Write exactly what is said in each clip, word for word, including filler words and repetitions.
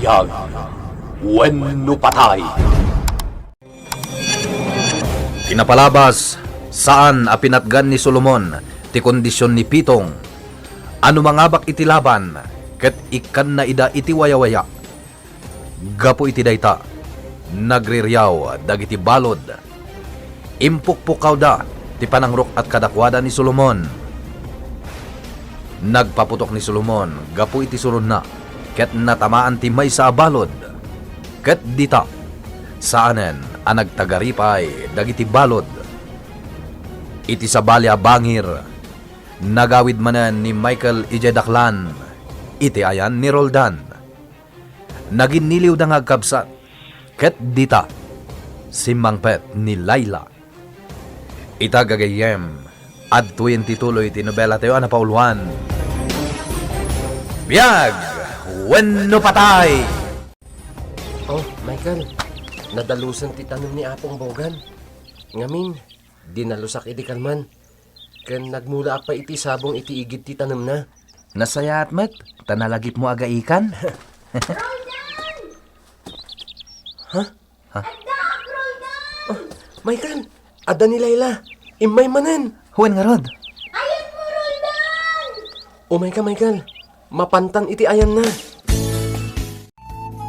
Biag wenno patay. Ti napalabas, saan a pinatgan ni Solomon ti kondision ni Pitong a no mangabak iti laban ket ikkanna ida iti wayawaya. Gapu iti dayta, nagririaw dagiti balud. Impukpukawda ti panangruk-at kadakuada ni Solomon. Nagpaputok ni Solomon gapu iti suronna ket natamaan ti maysa a balud. Ket dita, saanen a nagtagari pay dagiti balud. Iti sabali a bangir, nagawid manen ni Michael idiay daklan iti ayan ni Roldan. Naginniliwda nga agkabsat, ket dita, simmangpet ni Laila. Ita gagayyem, adtoyen ti tuloy ti nobelatayo a napauluan, Biag wenno Patay! Oh, Michael, nadalusen ti tanem ni Apong Bogan. Ngamin, dinalusak idi kalman, ken nagmulaak pay iti sabong iti igid ti tanemna. Nasayaat met, ta nalagipmo a gaikan. Roldan! Ha? Ha? Addaak, Roldan! Oh, Michael, adda ni Laila. Immay manen. Wen ngarud? Ayanmo, Roldan! Umayka, Michael. Mapantan iti ayanna.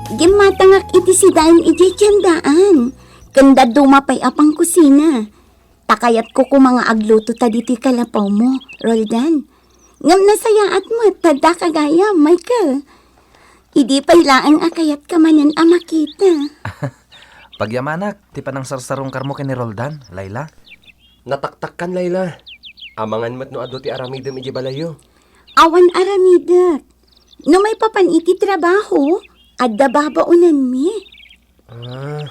Gimmatangak iti sidaen idiay tiendaan. Ken dadduma pay a pangkusina. Ta kayatko koma nga agluto ta ditoy kalapawmo, Roldan. Ngem nasayaat met ta addaka gayam, Michael. Idi pay laeng a kayatka manen a makita. Pagyamanak ti panangsarsarungkarmo ken ni Roldan, Laila. Nataktakkan, Laila. Amangan met no adu ti aramidem idiay balayyo. Awan aramidek. No maipapan iti trabaho, adda babaonanmi. Ah,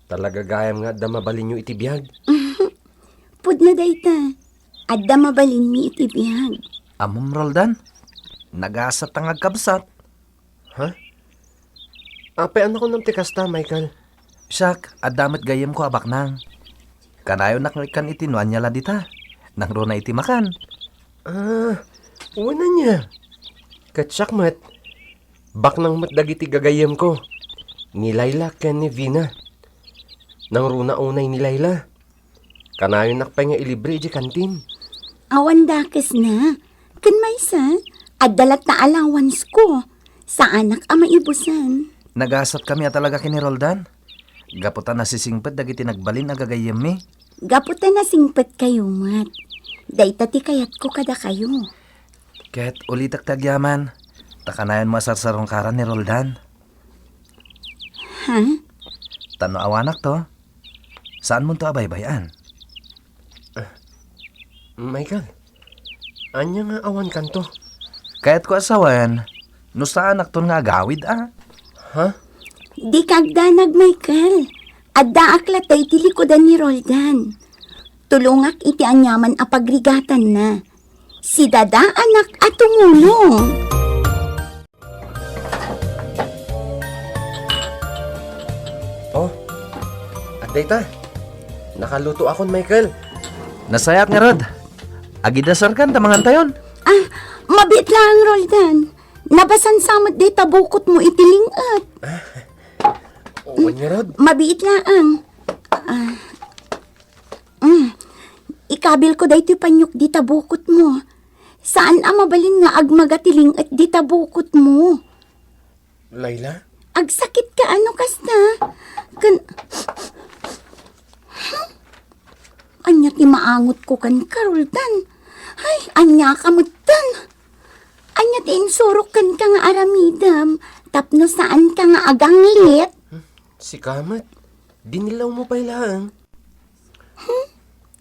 talaga gayam nga adda mabalinyo iti biag? Pudno dayta. Adda mabalinmi iti biag. Ammom, Roldan? Nagasat ta nga agkabsat. Ha? Apay a nakunam ti kasta, Michael? Siak, adda met gayyemko a baknang. Kanayon a ikkan iti no ania la dita. Nangruna iti makan. Ah, wen ania. Ket siak met, baknang met dagiti gagayyemko, ni Laila ken ni Vina. Nangruna unay ni Laila. Kanayonak pay nga ilibre idiay kantin. Awan dakesna. Ken maysa, adda latta allowance-ko. Saanak a maibusan. Nagasatkami a talaga ken ni Roldan. Gapu ta nasisingpet dagiti nagbalin a gagayyemmi. Gapu ta nasingpetkayo met. Dayta ti kayatko kadakayo. Ket ulitek ti agyaman, ta kanayonmo a sarsarungkaran ni Roldan. Ha? Ta no awanakto, saanmonto a baybay-an? Ah, Michael, ania nga awankanto? Kayatko a sawen, no saanakton nga agawid a. Ha? Dika agdanag, Michael. Addaak latta iti likudan ni Roldan. Tulongak iti aniaman a pagrigatanna. Sidadaanak a tumulong. Oh, adda ita. Nakalutoakon, Michael. Nasayaat ngarud. Agidasarkan ta mangantayon. Ah, mabiit laeng, Roldan. Nabasan sa met dayta bukotmo iti ling-et. Wen ngarud. Mabiit laeng. Ah, Mm. Ikabilko daytoy paniok dita bukotmo. Saan a mabalin nga agmaga ti ling-et dita bukotmo. Laila? Agsakit ka ano kasta? Ken, ania ti maangotko kenka, Roldan? Ay, ania ka metten? Ania ti insurok kenka nga aramidem tapno saan ka nga aganglit? Sika met, dinillawmo pay laeng. Hmm?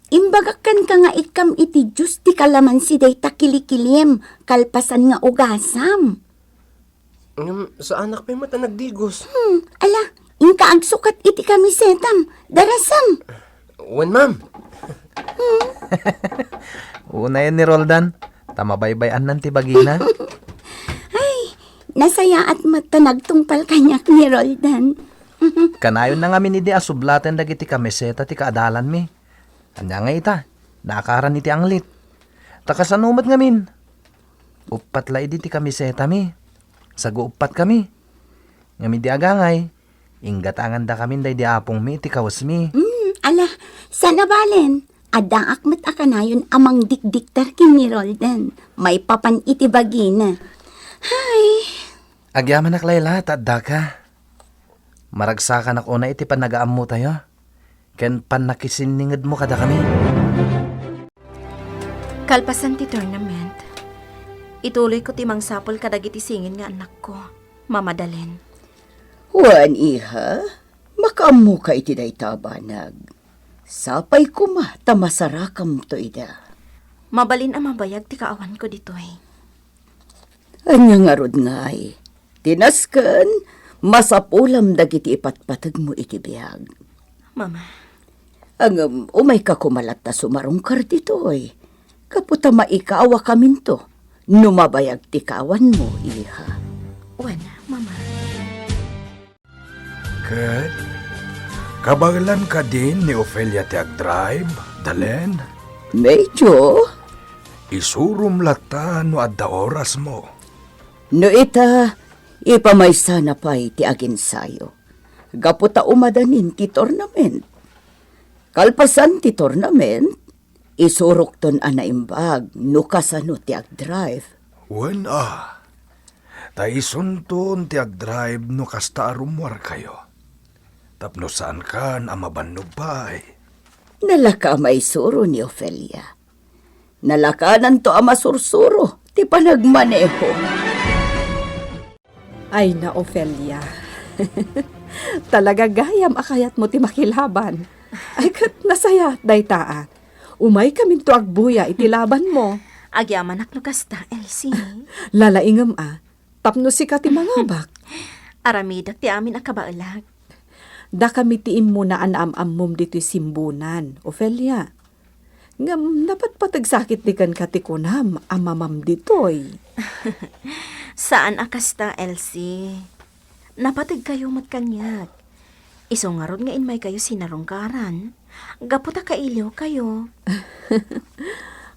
Imbagak kenka nga ikkam iti Dios ti kalamansi dayta kilikilim, kalpasan nga ugasam. Ngem saanak pay met a nagdigos. Hmm, ala, inka agsukat iti kamisetam, darasam. Wen, ma'am. Hmm. Unayen ni Roldan, ta mabaybay-annan ti bagina. Ay, nasayaat met ta nagtungpal kaniak ni Roldan. Kanayon na ngamin idi a sublaten dagiti kamiseta ti kaadalanmi. Ania nga ita, naakaran iti anglit. Ta kasano met ngamin? Uppat la idi ti kamisetami. Saguuppat kami. Ngem idi agangay, inggatangandakamin daydi apongmi iti kawesmi. Mm, ala, saan a balen. Addaak met a kanayon a mangdikdiktar ken ni Roldan. Maipapan iti bagina. Hay. Agyamanak, Layla, ta addaka. Maragsakanak unay iti panagaammotayo ken pannakisinningedmo kadakami. Kalpasan ti tournament, ituloyko ti mangsapul kadagiti singin nga annakko, Mama Dalen. Wen, iha, makaammoka iti dayta a banag. Sapay koma ta masarakamto ida. Mabalin a mabayag ti kaawanko ditoy. Ania ngarud ngay? Ti nasken, masapulam dagiti ipatpategmo iti biag. Mama. Ngem umayka koma latta sumarungkar ditoy. Gapu ta maikawakaminto no mabayag ti kaawanmo, iha. Wen, Mama. Ket kabaelan kadin ni Ofelia ti agdrive, Dalen? Medyo. Isurom latta no adda orasmo. No ita, ipamaysana pay ti aginsayo. Gapu ta umadanin ti tournament. Kalpasan ti tournament, isurokton a naimbag no kasano ti agdrive. Wen a, ta isunton ti agdrive no kasta a rummuarkayo. Tapno saankan a mabannog pay. Nalaka a maisuro ni Ofelia. Nalakananto a masursuro ti panagmaneho. Ay na, Ofelia. Talaga gayam a kayatmo ti makilaban. Ay, ket nasayaat dayta a. Umaykaminto agbuya iti labanmo. Agyamanak no kasta, Elsie. Lalaingem a, tapno sika ti mangabak. Aramidek ti amin a kabaelak. Dakami ti immuna a naam-ammom ditoy simbunan, Ofelia. Ngem napatpateg sakit di kenka ti kunam a mamam ditoy. Saan a kasta, Elsie. Napategkayo met kaniak. Isu ngarud nga immaykayo sinarungkaran. Gapu ta kailiwkayo.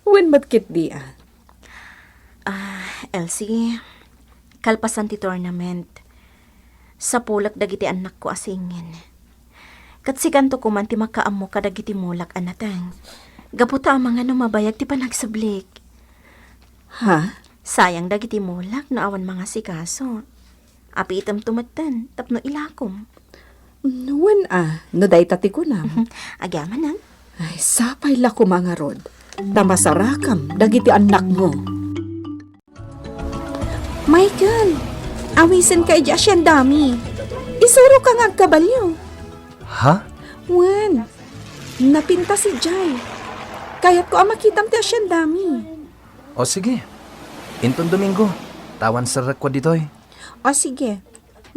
Wen met ketdi a. Ah, Elsie, kalpasan ti tournament, sapulek dagiti annakko a singin. Ket sikanto koman ti makaammo kadagiti mulak a nateng. Gapu ta amangan no mabayag ti panagsublik. Ha? Sayang dagiti mulak no awan mangasikaso. Apiitemto metten tapno ilakom. Wen a, no dayta ti kunam. Agyamanak. Ay, sapay la koma ngarud. Ta masarakam dagiti annakmo. Michael, awisenka idiay asyendami. Isuroka nga agkabalio. Ha? Wen, napintas idiay. Kayatko a makitam ti asyendami. O sige. Inton Domingo, ta awan serrekko ditoy. O sige.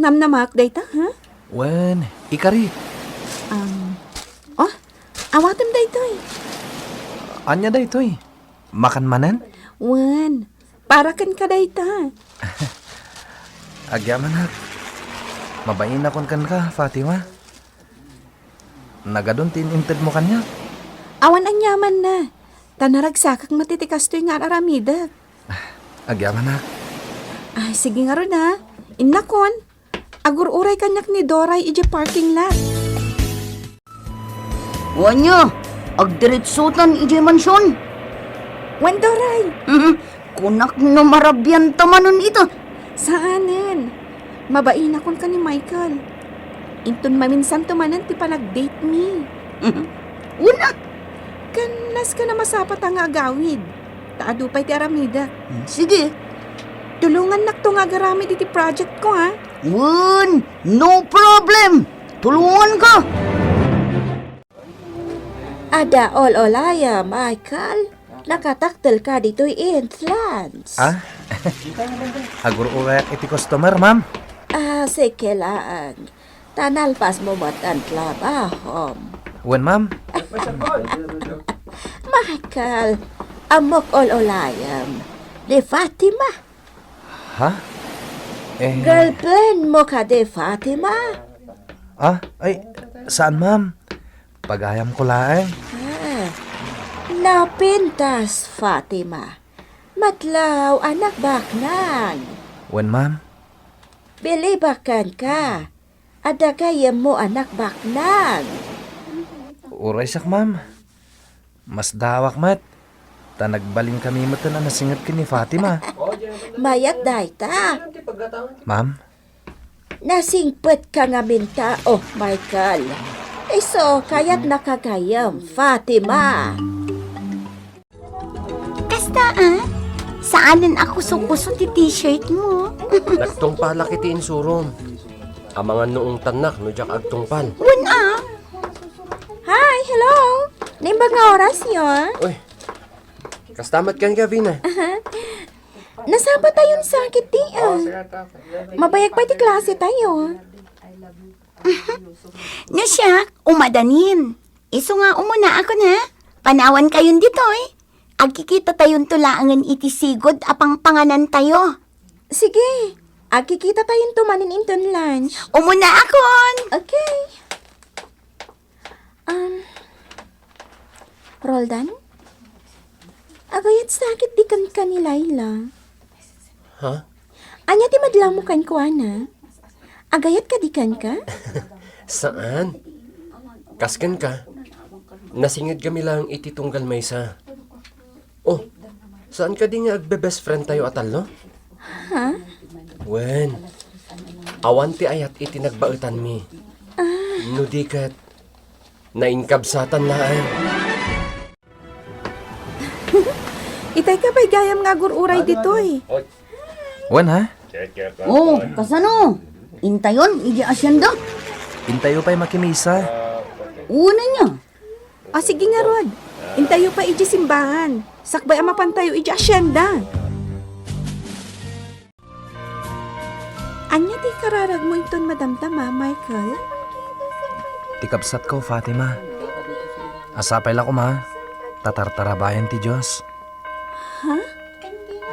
Namnamaak dayta, ha? Wen, ikarik. Um, oh, awatem daytoy. Ania daytoy? Makan manen? Wen, para kenka dayta. Agyamanak. Mabainakon kenka, Fatima. Nagadun ti in-intedmo kaniak. Awan aniamanna. Ta naragsakak met iti kastoy nga ar-aramidek. Agyamanak. Ay, sige ngarud a. Innakon. Agur-uray kaniak ni Doray idiay parking lot. Ania, agdiretsotan idiay mansion? Wen, Doray. Kunak no marabianta manen ita. Saanen. Mabainakon ken ni Michael. Inton maminsanto manen ti panag-date mi. Una. Ken nasken a masapata nga agawid. Ta adu pay ti aramidek. Hmm, sige. Tulongannakto nga agaramid iti project ko, ha? Wen, no problem. Tulonganka. Adda ol-olayem, Michael. Nakataktelka ditoy entrance. Ah? Agur-urayak iti customer, ma'am. Ah, sige laeng. Ta nalpasmo met ti trabahom. Wen, ma'am. Michael, ammok ol-olayem. Ni Fatima. Ha? Eh. Girlfriendmo kadi Fatima? Ah, ay, saan, ma'am? Pagayamko laeng. Ah, napintas, Fatima. Matlaw, anak baknang. Wen, ma'am. Believe kenka. Adda gayyemmo, anak, baknang. Uraysak, ma'am. Masdaawak met, ta nagbalinkami metten a nasingpet ken ni Fatima. Mayat dayta. Ma'am? Nasingpetka ngamin ta, oh, Michael. Isu, kayatnaka gayyem, Fatima. Kasta, ah? Saanen a kuso-kuso ti t-shirt mo. Nagtungpalak iti insurom. Amangan no ungtannak no diak agtungpal. Wen, ah? Hi, hello. Naimbag nga orasyo? Uy, kasta met ken Gavina. Aha. Nasapa tayon sakit ti, ah. Mabayag pay ti klase tayo. No siak, umadanin. Isu nga umuna ako na. Panawan kayon ditoy. Agkikita tayonto laengen iti sigud a pangpanganan tayo. Sige, agkikita tayonto manen inton lunch. Umuna akon. Okay. Um, Roldan? Agayat sakit di kenka ni Laila. Ha? Ania ti madlawmo kenkuana? Agayat kadi kenka? Saan. Kas kenka, nasingedkami lang iti tunggal maysa. Oh, saan kadi nga agbe-best friend tayo a tallo? Ha? Wen, awan ti ayat iti nagbaetanmi. Ah. No di ket, nainkabsatan laeng. Itay ka pay gayam nga agur-uray ditoy. Wen, ha? Oh, kasano? Intayon, iti asyenda? Intayo pay makimisa. Una niya. Ah, sige ngarud. Intayo pay iti simbahan. Sakbay a mapantayo iti asyenda. Ania ti kararagmo inton madamdama, Michael? Ti kabsatko, Fatima. Asapay la koma, ta tartarabayan ti Dios. Ha?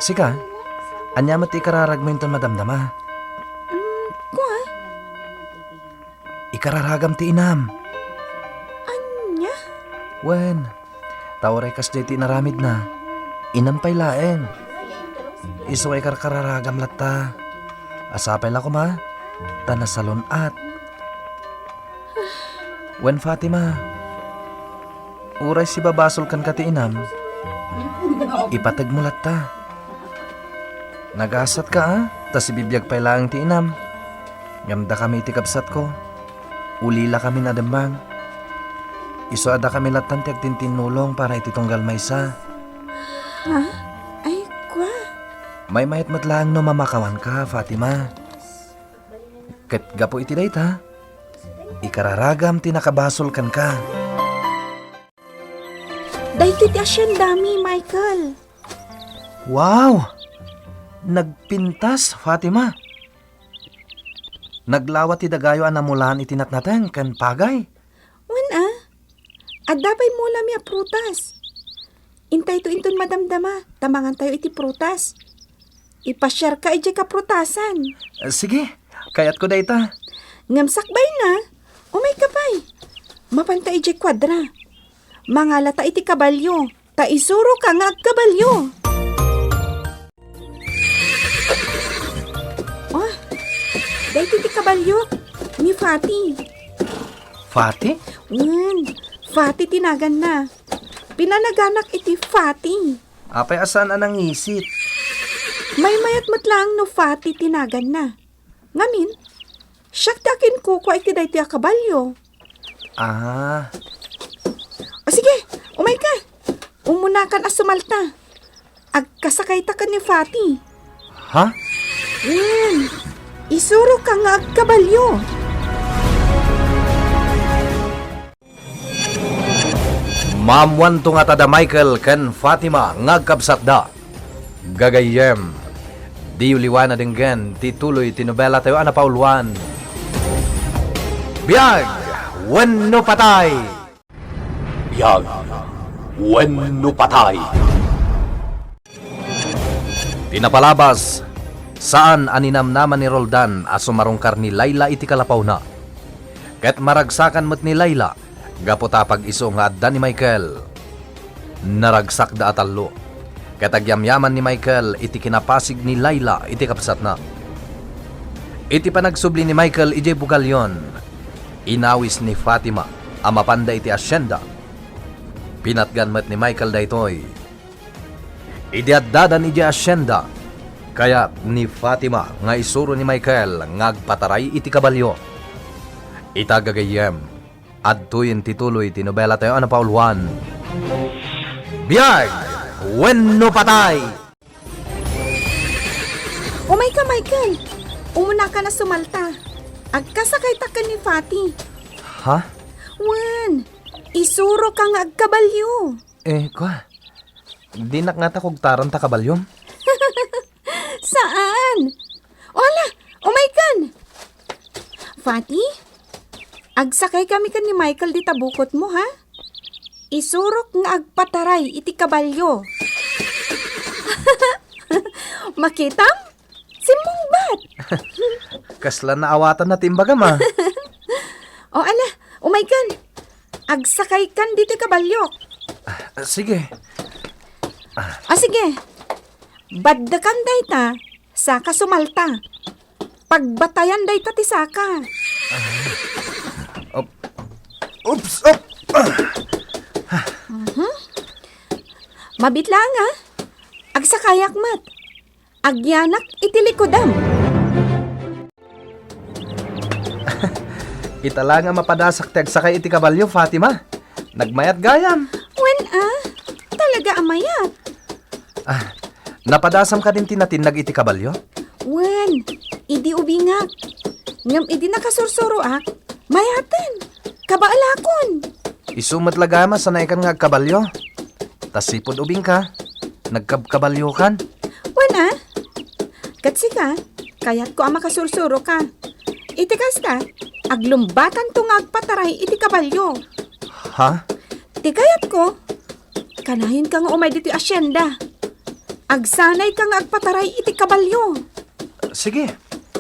Sika, ania met ti ikararagmo inton madamdama? Mm, kua? Ikararagam ti inam. Ania? Wen, ta uray kasdiay ti inaramidna, inam pay laeng. Isu nga ikarkararagam latta. Asapay la koma, ta nasalun-at. Wen, Fatima, uray sibabasol kenka ti inam, ipategmo latta. Nagasatka, a, ta sibibiag pay laeng ti inam. Ngem dakami iti kabsatko, ulilakamin a demmang. Isu a dakami lattan ti agtintinnulong para iti tunggal maysa. Ha? Ay, kua. Maymayat met laeng no mamakawanka, Fatima. Ket gapu iti dayta, ikararagam ti nakabasol kenka. Daytoy ti asyendami, Michael. Wow! Nagpintas, Fatima. Naglawa ti dagayo a namulaan iti natnateng ken pagay. Wen a, adda pay mulami a prutas. Intayto inton madamdama, ta mangantayo iti prutas. Ipasiarka idiay kaprutasan. Eh, sige, kayatko dayta. Ngem sakbayna, umayka pay. Mapanta idiay kuadra. Mangalata iti kabalio, ta isuroka nga agkabalio. Oh, daytoy ti kabalio ni Fati. Fati? Wen, Fati ti naganna. Pinanaganak iti Fati. Apay a saan a nangisit? Maymayat met laeng no Fati ti naganna. Ngamin, siak ti akinkukua iti daytoy a kabalio. Ah. O sige, umayka. Umunakan a sumalta. Agkasakayta ken ni Fati. Ha? Wen, isuroka nga agkabalio. Maammoanto nga tada Michael ken Fatima nga agkabsatda. Gagayyem, diyo liwan a denggen ti tuloy ti nobelatayo a napauluan, Biag wenno Patay! Biag wenno Patay! Ti napalabas, saan a ninamnama ni Roldan a sumarungkar ni Laila iti kalapawna. Ket maragsakan met ni Laila gapu ta pag-isu nga adda ni Michael. Naragsakda a tallo, ket agyamyaman ni Michael iti kinapasig ni Laila iti kabsatna. Iti panagsubli ni Michael idiay Bugallon, inawis ni Fatima a mapanda iti asienda. Pinatgan met ni Michael daytoy. Idi addadan idiay asienda, kayat ni Fatima nga isuro ni Michael nga agpataray iti kabalio. Ita gagayyem, adtoyen ti tuloy ti nobelatayo a napauluan, Biag wenno Patay! Umayka, Michael! Umunaka a sumalta. Agkasakayta ken ni Fati. Ha? Wen, isuroka nga agkabalio. Eh, kwa? Dinak ngata kugtaran ta kabaliom? Saan? O ala, umaykan! Fati, agsakay kami ken ni Michael dita bukotmo, ha? Isurok nga agpataray iti kabalio. Makitam? Simmungbat! Kasla naawatanna ti imbagam, a. O, ala, umaykan. Agsakaykan ditoy kabalio. Ah, sige. Ah, sige. Baddekan dayta, saka sumalta. Pagbatayan dayta ti saka. Op-, oops, op-, ah. Mhm. Mabit laeng, a. Agsakayak met. Agyanak iti likudam. Ita la nga mapadasak ti agsakay iti kabalio, Fatima. Nagmayat gayam. Wen, a. Talaga a mayat. Ah, napadasam kadin ti natinnag iti kabalio? Wen, idi ubingak. Ngem idi nakasursuroak, mayaten. Kabaelakon. Isu met la gayam a sanaykan nga agkabalio. Ta sipud ubingka, nagkabkabaliokan. Wen, a? Ket sika, kayatko a makasursuroka. Iti kasta, aglumbatanto nga agpataray iti kabalio. Ha? Ti kayatko, kanayonka nga umay ditoy asienda. Agsanayka nga agpataray iti kabalio. Sige,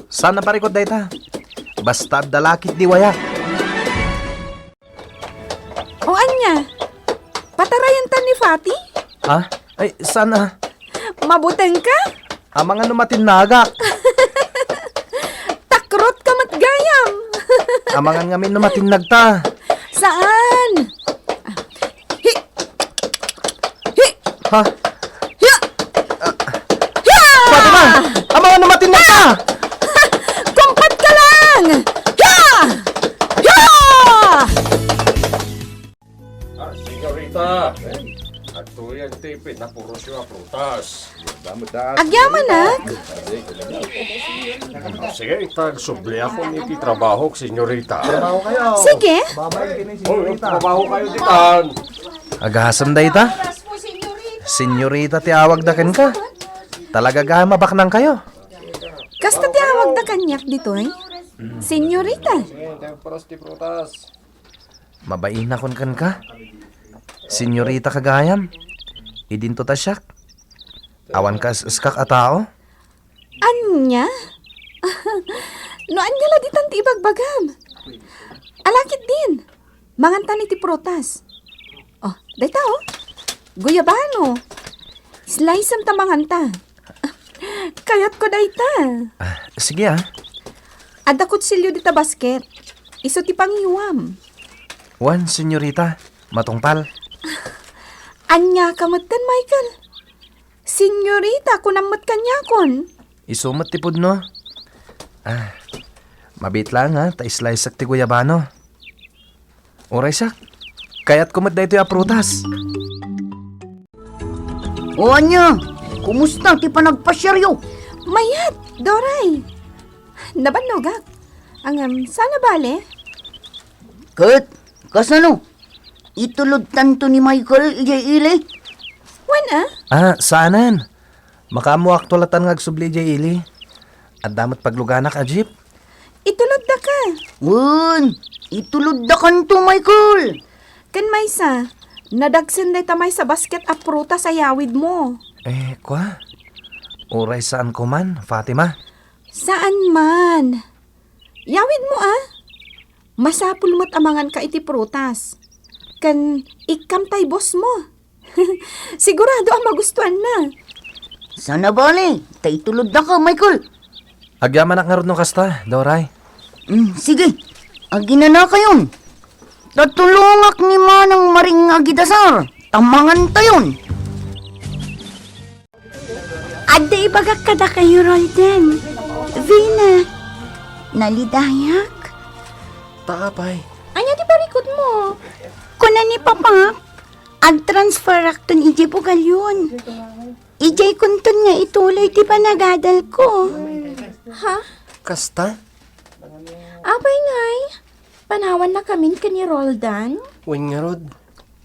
saan a parikut dayta. Basta adda lakit di wayak. O ania? Patarayenta ni Fati? Ha? Ay, saan a? Mabutengka? Amangan no matinnagak. Takrotka met gayam. Amangan ngamin no matinnagta. Saan? Hi! Hi! Ha? Ya! Ya! Fatima! Amangan no matinnagta! Kumpatka lang! Ya! Ya! Ah, senyorita, adtoyen ti pinapurosyo a prutas. Agyamanak. Sige, ita, agsubliakon iti trabahok, senyorita. Sige. Oh, trabaho kayo ditan. Agasem dayta? Senyorita ti awagda kenka. Talaga a mabaknangkayo. Kasta ti awagda kaniak ditoy? Senyorita. Mabainakon kenka. Senyorita ka gayam. Idinto ta siak. Awan kas-, eskak a tao. Ania? No ania la ditan ti ibagbagam? Alakit din. Mangantan iti prutas. Oh, dayta, oh. Guyabano. Slice-em ta manganta. Kayatko dayta. Ah, sige, ah. Adda kutsilio dita basket. Isu ti pangiwam. Wen, senyorita. Matungpal. Ania ka metten, Michael? Senyorita, kunam met kaniakon. Isu met ti pudno. Ah, mabit lang, ha, ta isliceak ti guyabano. Uray siak, kayatko met daytoy a prutas. O ania, kumusta ti panagpasiaryo? Mayat, Doray. Nabannogak. Ngem, saan a bale? Ket, kasano? Itulodtanto ni Michael idiay ili? Wen, a? Ah, saanen. Makaammoakto latan nga agsubli idiay ili. Adda met pagluganak a jeep. Ituloddaka. Wen, ituloddakanto, Michael. Ken maysa, nadagsen dayta maysa basket a prutas a yawidmo. Eh, kwa? Uray saanko man, Fatima. Saan man. Yawidmo, a? Masapul met a manganka iti prutas. Ken ikkam tay bossmo. Sigurado a magustuanna. Saan a bale, ta ituloddaka, Michael. Agyamanak ngarud no kasta, Doray. Mm, sige, aginanakayon. Tatulongak ni Manang Maring agidasar, ta mangantayon. Adda ibagak kadakayo, Roldan. Vina, nalidayak. Ta apay? Ania ti parikutmo? Kuna ni Papa, agtransferakton idiay Bugalyon. Idiay kunton nga ituloy ti panagadalko. Ha? Kasta? Apay ngay? Panawannakamin ken ni Roldan? Wen ngarud,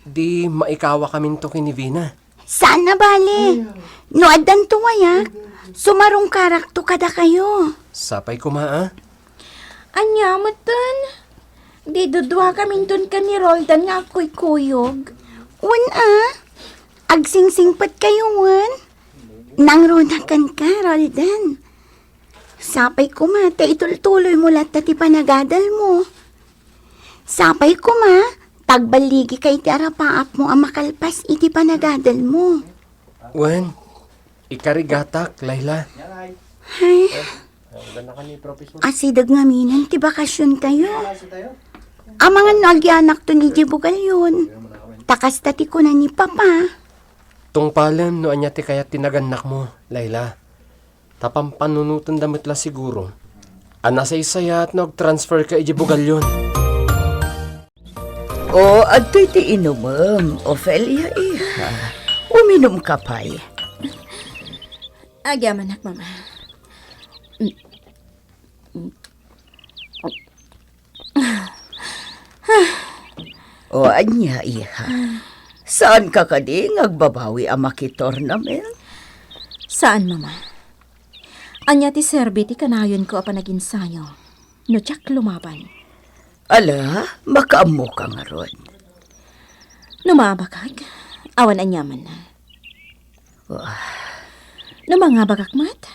di maikawakaminto ken ni Vina. Saan a bale. No addanto wayak, sumarungkarakto kadakayo. Sapay koma a. Ania metten? Di duduakaminton ken ni Roldan nga agkuykuyog. Wen a, agsingsingpetkayo wen. Nangruna kenka, Roldan. Sapay koma ta itultuloymo latta ti panagadalmo. Sapay koma ta agballigika iti arapaapmo a makalpas iti panagadalmo. Wen, ikarigatak, Laila. Ay, asideg ngaminen ti bakasiontayo. Amangan no agianakton idiay Bugalyon. Ta kasta ti kuna ni Papa. Tungpalem no ania ti kayat ti nagannakmo, Laila. Ta pampanunotenda met la siguro a nasaysayat no agtransferka idiay Bugalyon. O, adtoy ti inumem, Ofelia, iha. Uminumka pay. Agyamanak, Mama. O, ania, iha? Saanka kadi nga agbabawi a makitournament? Saan, Mama. Ania ti serbi ti kanayonko a panaginsayo no diak lumaban? Ala, makaammoka ngarud. No maabakak, awan aniamanna. Wah. No mangabakak met,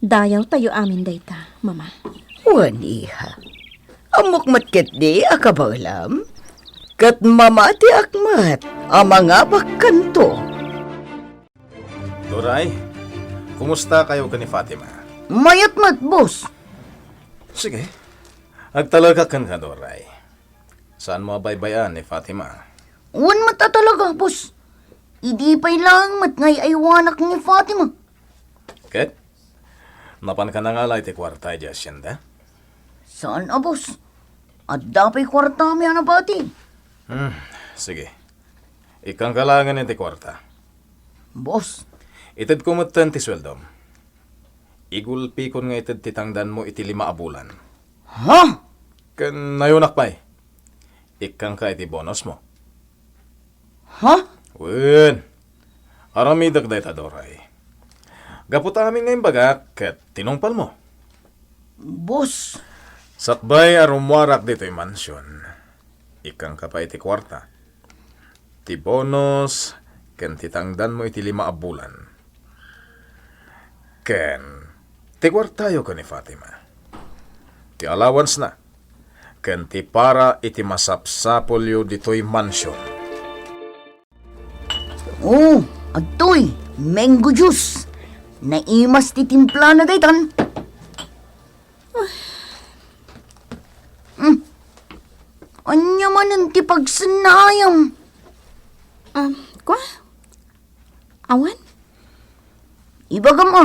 dayawtayo amin dayta, Mama. Wen, iha. Ammok met ketdi a kabaelam. Ket mamatiak met a mangabakkanto. Doray, kumusta kayo ken ni Fatima? Mayat met, boss. Sige. Agtalagak kenka, Doray. Saanmo a baybay-an ni Fatima? Wen met a talaga, boss. Idi pay laeng met nga ay-aywanak ni Fatima. Ket? Napanka nangala iti kuarta idiay hacienda? Saan a, boss. Adda pay kuartami a nabati. Hmm, sige. Ikkanka laengen iti kuarta. Boss. Itedko metten ti sueldom. Igulpikon nga ited ti tangdanmo iti lima a bulan. Ha? Ken nayonak pay. Ikkanka iti bonusmo. Ha? Wen. Aramidek dayta, Doray. Gapu ta amin nga imbagak ket tinungpalmo. Boss. Sakbay a rummuarak ditoy mansion, ikkanka pay iti kuarta. Ti bonus ken ti tangdanmo iti lima a bulan. Ken ti kuartayo ken ni Fatima. Ti allowance-na ken ti para iti masapsapulyo ditoy mansion. Oh, adtoy, mango juice. Naimas ti timplana daytan. Hmm. Ania manen ti pagsennaayam? Um, kwa? Awan? Ibagam a,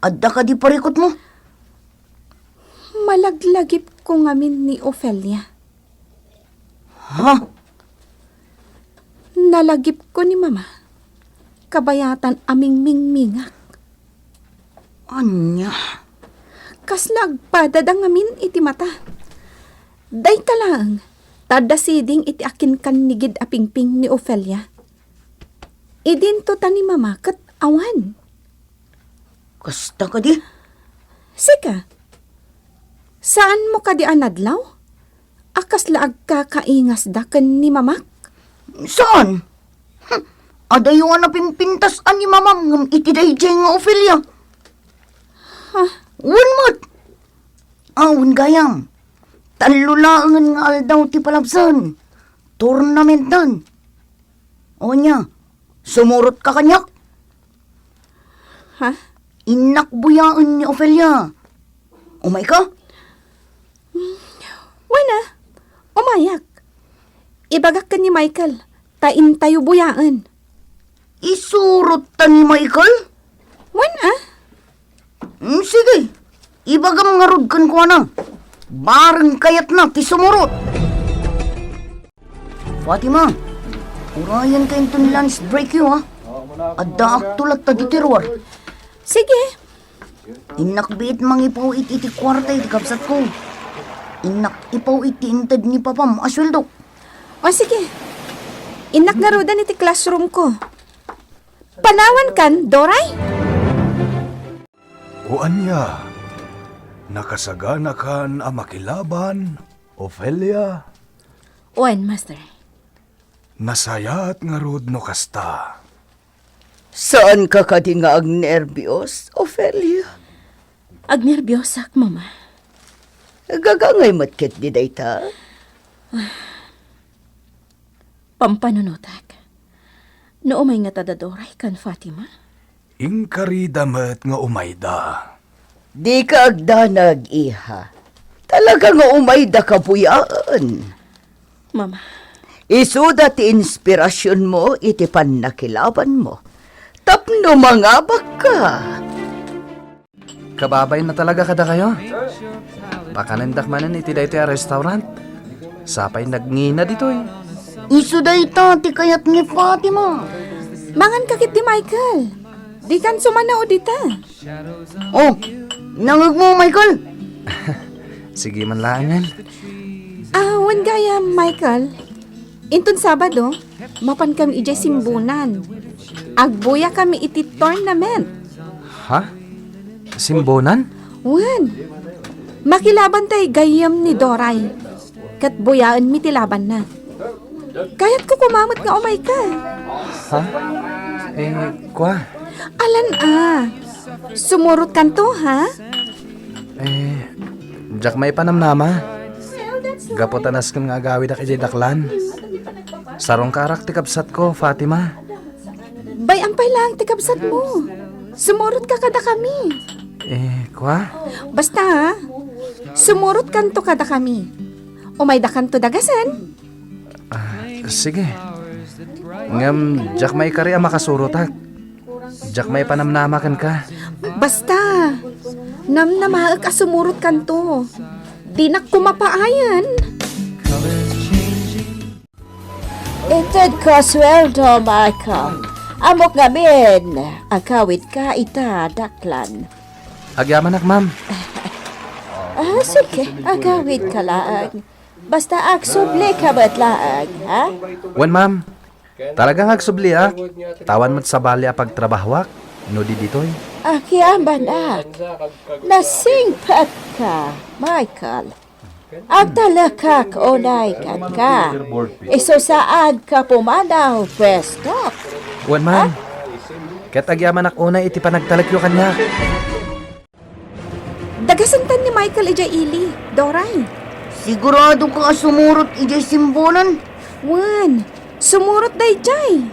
adda kadi parikutmo? Malaglagipko ngamin ni Ofelia. Ha? Nalagipko ni Mama. Kabayatan a mingmingmingak. Ania? Kasla agpadada ngamin iti mata. Dayta laeng, ta adda siding iti akinkannigid a pingping ni Ofelia. Idinto ta ni Mama ket awan. Kasta kadi? Sika, saanmo kadi a nadlaw a kasla agkakaingasda ken ni Mamak? Saan? Hm, adayo a napimpintas a ni Mamam ngem iti daydiay nga Ofelia. Ha? Wen met. Awan gayam. Tallo laengen nga aldaw ti palabsen. Tournamentan. O ania, sumurotka kaniak? Ha? Innak buyaen ni Ofelia. Umayka? Wen a, umayak. Ibagak ken ni Michael, ta intayo buyaen. Isurot ta ni Michael? Wen a. Mm, sige, ibagam ngarud kenkuana. Bareng kayatna ti sumurot. Fatima, urayenka inton lunch break yo, ha? Addaakto latta ditoy ruar. Sige. Innak biit mangipaw-it iti kuarta iti kabsatko. Innak ipaw-it ti inted ni papam a sueldok. O sige. Innak ngaruden iti classroomko. Panawankan, Doray? O ania, nakasaganakan a makilaban, Ofelia? Wen, Master. Nasayaat ngarud no kasta. Saanka kadi nga agnerbios, Ofelia? Agnerbiosak, Mama. Gagangay met ketdi dayta? Pampanunotek. No umay ngata da Doray ken Fatima? Inkarida met nga umayda. Dika agdanag, iha. Talaga nga umayda kabuyaen. Mama. Isuda ti inspirasionmo iti pannakilabanmo. Tapno mangabakka. Kababain na talaga kadakayo. Pakanendak manen iti daytoy a restaurant. Sapay nagngina ditoy. Isu dayta ti kayat ni Fatima. Mangan ka ketdi, Michael. Dikan sumanao dita. Oh, nangegmo, Michael? Sige man laengen. Ah, wen gayam, Michael. Inton Sabado, mapankami idiay Simbonan. Agbuyakami iti tournament. Ha? Simbonan? Wen. Makilabantay gayyem ni Doray. Ket buyaenmi ti labanna. Kayatko koma met nga umayka. Ha? Eh, kua? Alan a. Sumurotkanto, ha? Eh, diak maipanamnama. Gapu ta nasken nga agawidak idiay daklan. Sarong kaarak ti kabsatko, Fatima. Bay-am pay laeng ti kabsatmo. Sumurotka kadakami. Eh, kua? Basta, ha? Sumurotkanto kadakami. Umaydakanto dagasen. Ah, sige. Ngem diak maikari a makasurotak. Diak maipanamnama kenka. Basta, namnamaek a sumurotkanto. Dinak koma paayen. Itedko a sueldo, Michael. Ammok ngamin, agawidka ita daklan. Agyamanak, ma'am. Ah, sige, agawidka laeng. Basta agsublika met laeng, ha? Wen, ma'am. Talaga nga agsubliak. Awan met sabali a pagtrabahoak no di ditoy. Agyamanak. Nasingpetka, Michael. Agtalekak unay kenka. Isu saanka pumanaw, pwesto. Wen, ma'am. Ket agyamanak unay iti panagtalekyo kaniak. Dagasentan ni Michael idiay ili, Doray. Siguradoka a sumurot idiay Simbonan? Wen, sumurot daydiay.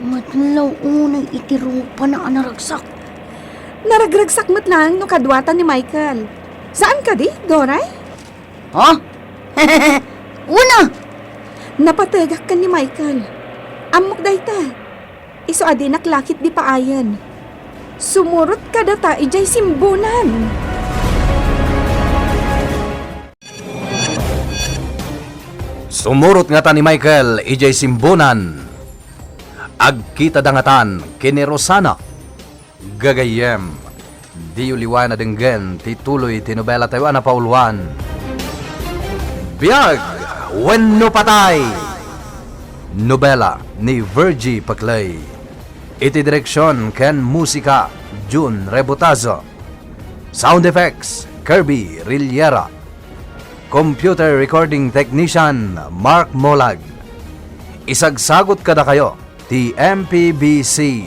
Madlaw unay iti rupana a naragsak. Naragragsak met laeng no kaduata ni Michael. Saan kadi, Doray? Ha? Una! Napategak ken ni Michael. Ammok dayta. Isu a dinak la ketdi paayen. Sumurot kadata idiay Simbonan. Sumurot ngata ni Michael idiay Simbonan. Agkitada ngatan ken ni Rosana. Gagayyem, diyo liwan a denggen ti tuloy ti nobelatayo a napauluan. Biag wenno patay! Nobela ni Virgie Paclay. Iti direksion ken musika, Jun Rebotazo. Sound effects, Kirby Rillera. Computer recording technician, Mark Molag. Isagsagot kadakayo ti M P B C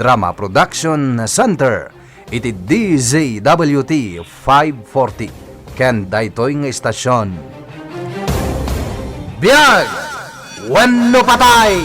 Drama Production Center iti D Z W T five forty ken daytoy nga istasyon. Biag wenno patay!